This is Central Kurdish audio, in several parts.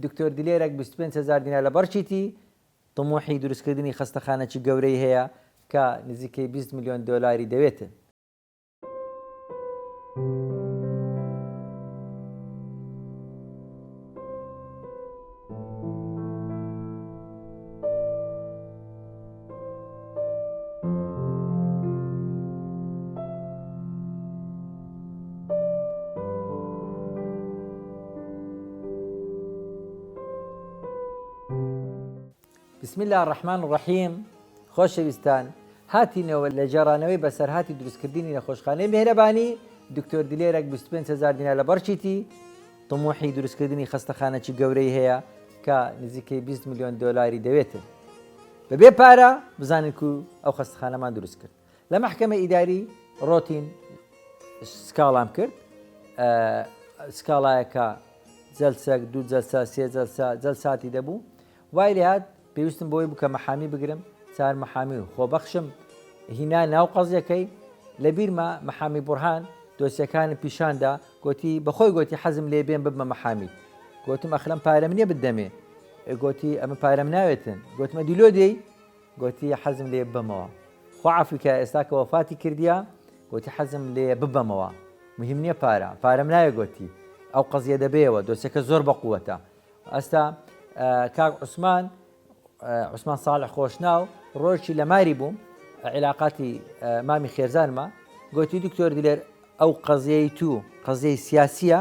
دکتۆر دلێرەک 25 هەزار دینار لە بەڕچیتی، تموحی دروستکردنی خەستەخانەکی گەورەی هەیە کە نزیکەی 20 ملیۆن دۆلاری دەوێتن. بسم اللە الرحمن الرحیم خۆشەویستان هاتینەوە لە گێڕانەوەی بەسەرهاتی دروستکردنی نەخۆشخانەی مێهرەبانی دکتۆر دلێرەک 25 هەزار دینار لە بەڕچیتی طموحی دروستکردنی خەستەخانەکی گەورەی هەیە کە نزیکەی 20 ملیۆن دۆلاری دەوێتن بەبێ پارە بزانین کو ئەو خەستەخانەمان دروست کرد لە مەحکەمە ئیداری ڕۆتین سکاڵام کرد سکاڵایەکە جەلسەک دوو جەلسە سێ جەلسە جەلساتی دەبوو وای لێهات پێویستم بۆی بوو کە مەحامی بگرم چار مەحامی و خۆبەخشم هینا ناو قەزیەکەی لە بیرمە مەحامی بورهان دۆسیەکانم پیشاندا گۆتی بەخۆی گۆتی حەزم لێ بێم ببمە مەحامیت گۆتم ئەخرم پارەم نییە بتدەمێ گۆتی ئەمە پارەم ناوێتن گۆتم ئەدی لۆ دێی گۆتی حەزم لێ ببەمەوە خوا عەفوی کە ئێستا کە وەفاتی کردیە گۆتی حەزم لێ ببەمەوە مهم نییە پارە پارەم ناوێ گۆتی ئەو قەزیە دەبێەوە دۆسیەکە زۆر بەقوەتە ئەستا کاک عوسمان عوسمان ساڵح خۆشناو ڕۆژی لە ماری بووم عیلاقاتی مامی خێزانمە گوتی دکتۆر دلێر ئەو قەزیەی تو قەزیەی سیاسیە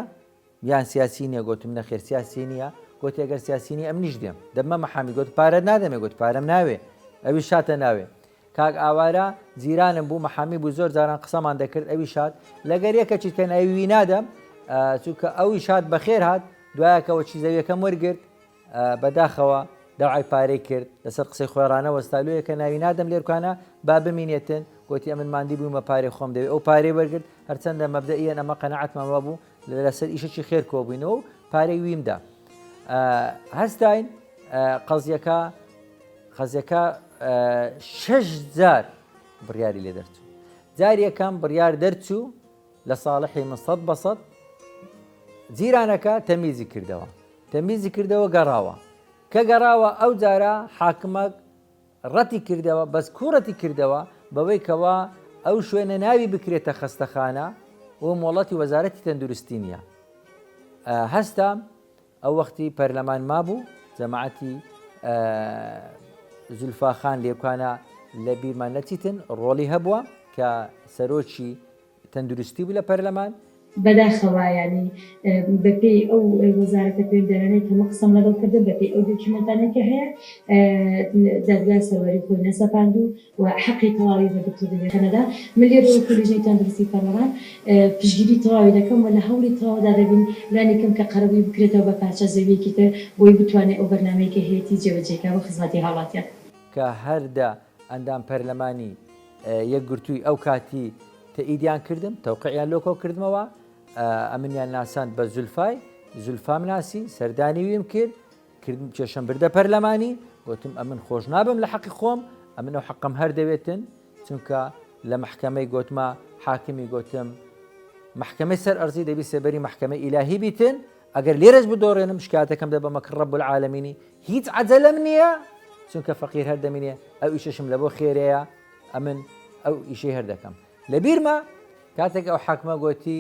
یان سیاسی نییە گوتم نەخێر سیاسی نییە گوتی ئەگەر سیاسی نیە ئەم نیش دێم دەبمە مەحامی گوت پارە نادەمێ گوت پارەم ناوێ ئەوی شاتە ناوێ کاک ئاوارە جیرانم بوو مەحامی بوو زۆر جاران قسەمان دەکرد ئەویش هات لەگەر یەکەکی کە ناوی وی نادەم چونکە ئەویش هات بەخێر هات دوایەکەوە چی زەویەکەم وەرگرت بەداخەوە داوای پارەی کرد لەسەر قسەی خۆێڕانە وەستا لۆیەکە ناوی نادەم لێرکانە با بمینێتن گوتی ئەمن ماندی بوومە پارەی خۆم دەوێت ئەو پارەی وەرگرت هەرچەندە مەبدەئیەن ئەمە قەناعەتمان وابوو لەسەر ئیشەکی خێر کۆبووینەوە و پارەی ویمدا هەستاین قەزیەکە قەزیەکە شەش جار بڕیاری لێ دەرچوو جار یەکەم بڕیار دەرچوو لە ساڵحی من سەد بە سەد جیرانەکە تەمیزی کردەوە تەمیزی کردەوە گەڕاوە کە گەڕاوە ئەو جارە حاکمەک ڕەتی کردەوە بەس کوڕەتی کردەوە بەوەی کەوا ئەو شوێنە ناوی بکرێتە خەستەخانە و مۆڵەتی وەزارەتی تەندروستی نییە هەستا ئەو وەختی پەرلەمان مابوو جەماعەتی زولفا خان لێکانە لە بیرمان نەچیتن ڕۆڵی هەبووە کە سەرۆکی تەندروستی بوو لە پەرلەمان. بەداخەوە یانی بەپێی ئەو وەزارەتە پەیوەندیدارانەی کە من قسەم لەگەڵ کردن بەپێی ئەو دۆکیومێنتانەی کە هەیە دادگا سەروەری خۆی نەسەپاندوو و حەقی تەواوی بە دکتۆر دەبێت کەنەدا. من لێرەوە وەکو لیژنەی تەندروستی پەرلەمان پشتگیری تەواوی دەکەم و لە هەوڵی تەواودا دەبین لانی کەم کە قەرەبووی بکرێتەوە بە پارچە زەوییەکی تر بۆی بتوانێت ئەو بەرنامەی کە هەیەتی جێبەجێ کا بۆ خزمەتی هاوڵاتیان. کە هەر دە ئەندام پەرلەمانی یەکگرتووی ئەو کاتی تەئیدیان کردم، تەوقیعیان لۆ کۆ کردمەوە، ئەمنیان ناساند بە زولفای، زولفام ناسی، سەردانی ویم کرد، کردم کێشەم بردە پەرلەمانی گوتم ئەمن خۆش نابم لە حەقی خۆم ئەمن ئەو حەقم هەر دەوێتن چونکە لە محکەمەی گوتمە حاکمی گوتم محکمەی سەر ئەرزی دەبی سێبەری محکمە ئیلاهی بیتن ئەگەر لێرەش بدۆڕێنم شکاتەکەم دەبەمە کە ڕەب العالمینی هیچ عەجەلەم نییە چونکە فەقیر هەر دەمینێ ئەو ئیشەشم لە بۆ خێرەیە ئەمن ئەو ئیشەی هەر دەکەم لە بیرمە کاتێک ئەو حاکمە گوتی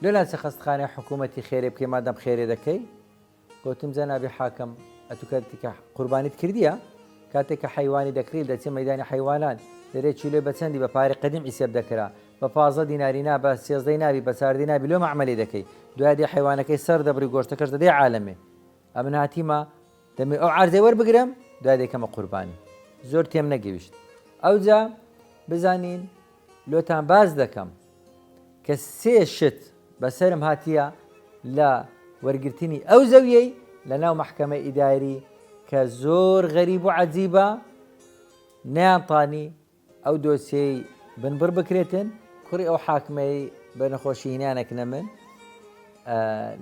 لۆ ناچە خەستخانەی حکوومەتی خێرێ بکەی مادەم خێرێ دەکەی گۆتم جەنابی حاکم ئەتو کاتێ کە قوربانیت کردیە کاتێک کە حەیوانی دەکڕی دەچێ مەیدانی حەیوانان دەرێ کیلۆی بە چەندی بە پارەی قەدیم عیسێب دەکرا بە 15 دیناری نا بە سێزدەی نابی بە چاردەی نابی لۆ مەعمەلی دەکەی دوای دێ حەیوانەکەی سەر دەبڕی گۆشتەکەش دەدەی عالەمێ ئەمن هاتیمە دەمێ ئەو عەرزەی وەربگرم دوای دەیکەمە قوربانی زۆر تێم نەگەویشت ئەوجا بزانین لۆتان باس دەکەم کە سێ شت بەسەرم هاتیە لە وەرگرتنی ئەو زەویەی لە ناو مەحکەمە ئیداری کە زۆر غەریب و عەجیبە نەیانتانی ئەو دۆسیەی بنبڕ بکرێتن کوڕی ئەو حاکمەی بە نەخۆشی هینانەکنە من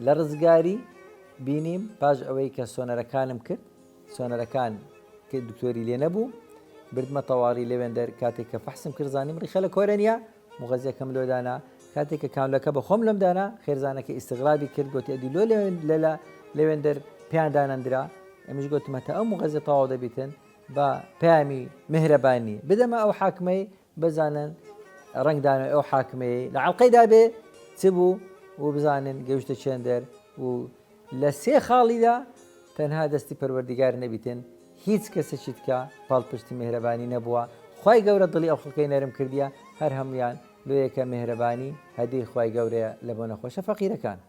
لە ڕزگاری بینیم پاش ئەوەی کە سۆنەرەکانم کرد سۆنەرەکان کە دکتۆری لێ نەبوو بردمە تەواڕی لەوێندەر کاتێک کە فەحسم کرد زانیم ڕیخە لە کۆرە نییە موغەزیەکەم لۆ دانا کاتێک کە کاملەکە بە خۆم لەم دانا خێزانەکە ئیستغرابی کرد گوتی ئەدی لۆ لە لەوێندەر پێیان دانەندرا، ئەمیش گۆتم هەتا ئەو موغەزیە تەواو دەبیتن با پەیامی میهرەبانی بدەمە ئەو حاکمەی بزانن ڕەنگدانەوەی ئەو حاکمەیەی لە عەڵقەیدا بێ چ بوو و بزانن گەیشتە چێندەر و لە سێ خاڵیدا تەنها دەستی پەروەردیگار نەبیتن هیچ کەسێکی تکە پاڵپشتی میهرەبانی نەبووە خوای گەورە دڵی ئەو خەڵکەی نەرم کردیە هەر هەموویان لۆیەکە میهرەبانی هەدیەی خوای گەورەیە لە بۆ نەخۆشە فەقیرەکان.